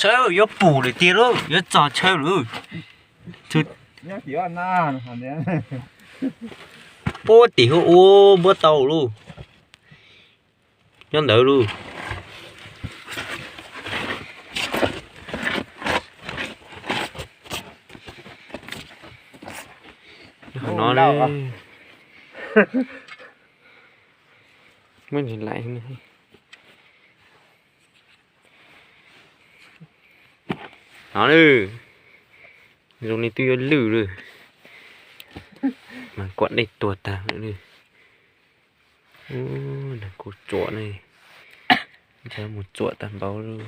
Sawv yuav pum lawm tiag lauj, yuav txog chaw lawm. Ub tim hu ua npuab tau lauj. Nyob ntawd lauj. Nyob hauv no lauj. Muab ntsis laim. No lawm, zoo li twb yuav lwj lawm. Mas kuam dej tuag tag lawm. Ub, nag kuj tsuam ne, ntshe mus tsuam tag npaum lub.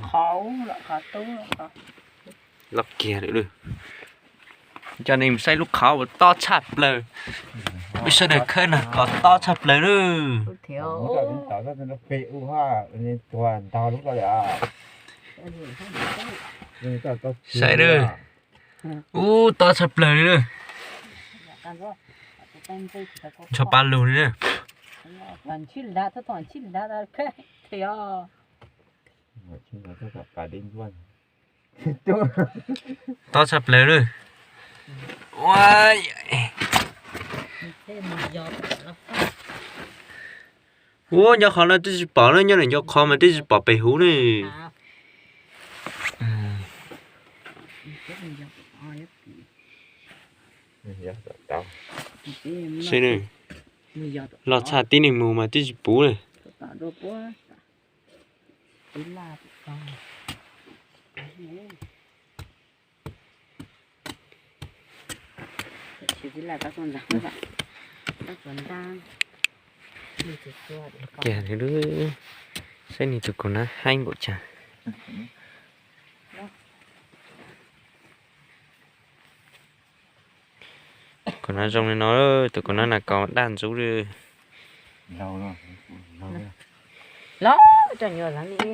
Loj kiag lawm. Coj nej mus saib lub qhov uas tob tshaj plaws. Peb sawv daws khawb nag kos tob tshaj plaws lawm. Saib lawm. Ub, tob tshaj plaws li lawm. Ntsho pa lug li na. Tob tshaj plaws lawm. Ua, nyob qhov no twb tsis pom na, nyob ntawm nco qhov mas twb tsis pom pem huv ne. Saib ne, loj tshaj tib neeg mus mas twb tsis puv ne. Kiag li lub, saib nws tus kaus nab haib npaum cas. Kaus nab zoo li no, tus kaus nab nas kaus daj ntxub li. Los coj nyuam li.